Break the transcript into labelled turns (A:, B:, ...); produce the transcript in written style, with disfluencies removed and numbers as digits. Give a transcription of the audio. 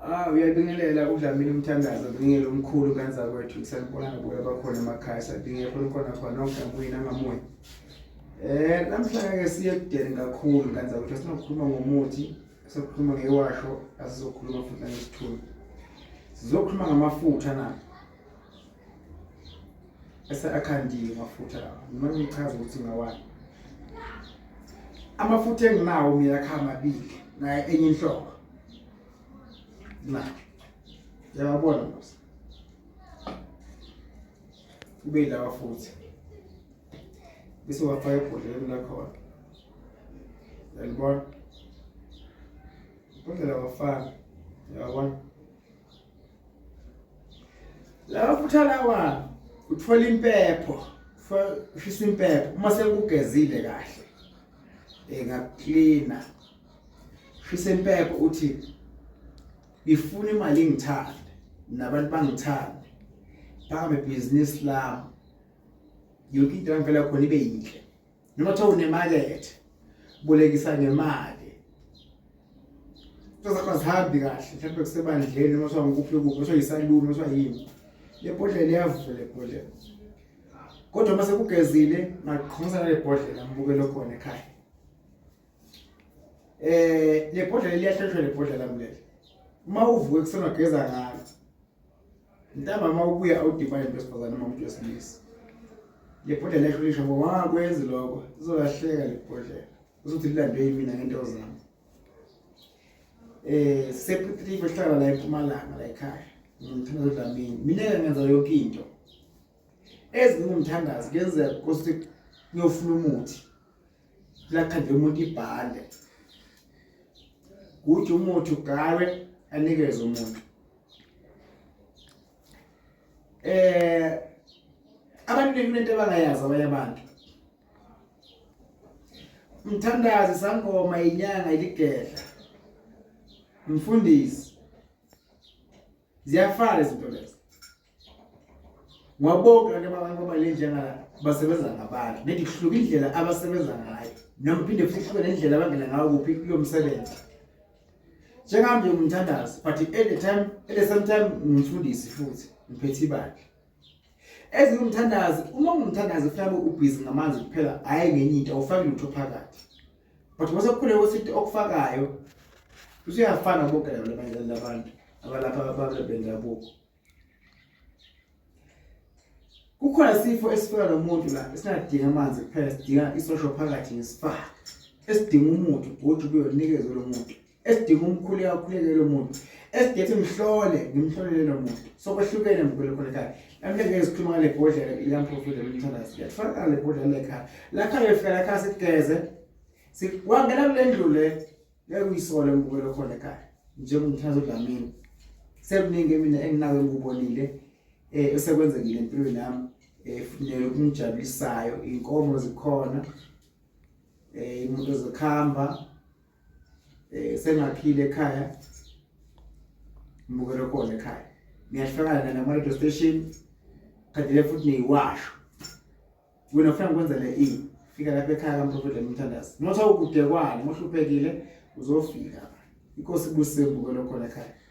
A: Ah uyabingelela uDlamini umthandazo ubingelela umkhulu kanza kwethu sanibonana buya bakhona emakhaya sabingelela khona khona khona nonke ngamuye nangamuye. Eh namhla ke siye kudeni kakhulu kanza kwethu sinokukhuluma ngomuthi sokukhuluma ngewasho asizokhuluma futhi nangesithunzi. Sizokhuluma ngamafutha na. Ese akhandiwe amafutha lawa. Noma ngichaza ukuthi ngawani. Amafutha enginawo mina akha amabili naye enye inhlobo. Na. Uyabona mos. Kube yilawa futhi. Bese wafaka ebhodleleni lakhona. Uyalibona? Ibhodlela wafaka. Uyabona? Lawa futha lawa uthola impepho, ushisa impepho uma sekugezile kahle. Engaklina. Shisa impepho uthi ngifuna imali ingithande nabantu bangithande. Phakame business lami. Yonke into engivela khona ibe yinhle. Noma kuthiwa unemakethe bolekisa ngemali. Into zakho azihambi kahle mhlawumbe kusebandleni noma kuthiwa ngikuphi kuphi kuthiwa yisaluni kuthiwa yini. Le bhodlela iyavula le bhodlela. Kodwa uma sekugezile ngaqhumisa nale bhodlela ngibukele khona ekhaya. Eh le bhodlela liyahlonishwa le bhodlela mlele. Uma uvuka ekuseni wageza ngalo. Ntambama ubuya awudibane nomuntu wesifazane noma umuntu wesilisa. Le bhodlela liyahlonishwa ngoba wangakwenzi lokho izolahleka le bhodlela. Uzothi lilandwe yimina ngento zami. Eh sePiet hlala la eMpumalanga la ekhaya. Ngimthandazo Dlamini. Mina ke ngenza yonke into. Ezingumthandazi kuyenzeka ukuthi ngiyofuna umuthi. Lakhandle umuntu ibhande. Kuthi umuthi ugawe anikeze umuntu. Eh abantu kunento abangayazi abanye abantu. Umthandazi sangoma inyanga iligedla. Mfundisi. Ziyafana izinto lezi. Ngoba bonke abantu ababale njengala basebenza ngabantu. Nedi kuhluka indlela abasebenza ngayo. Noma phinde futhi kuhluke nendlela abangena ngayo kuphi kulo msebenzi. Njengami nje ngumthandazi but at the time at the same time ngumfundisi futhi ngiphethe ibandla. Ezingumthandazi uma ungumthandazi kufanele ubhizi ngamanzi kuphela hhayi ngenye into awufaki lutho phakathi. But mase kukhuleka ukuthi okufakayo usuyafana bonke laba labantu abalapha ababe bendabuko. Kukhona isifo esifika nomuntu la esingadinga amanzi kuphela sidinga isosho phakathi ngesifaka esidinga umuthi ubhuti ubuye unikezwe lo muntu esidinga umkhuleko akhuleke lo muntu esidinga ukuthi ngihlole ngimhlolele lo muntu so kwehlukene mbukele khona ekhaya namhlanje ngeke sikhuluma ngale bhodlela likamprofeti lomthandazo siyafaka le bhodlela lekhaya lakhaya uyofika lakhaya sikugeze wangena kule ndlu le ngeke uyisole mbukele khona ekhaya njengomthandazo Dlamini sekuningi mina enginako engikubonile eh esekwenzekile empilweni yami eh futhi nokungijabulisayo inkomo zikhona eh imoto zikhamba eh sengakhile ekhaya mbukelo khona ekhaya niyahlangana nama radio station khadile futhi niyiwasho wena ufuna ngikwenzele ini fika lapha ekhaya kamprofeti lemthandazi notha ukude kwani mohluphekile uzofika inkosi ibusise mbukelo khona ekhaya.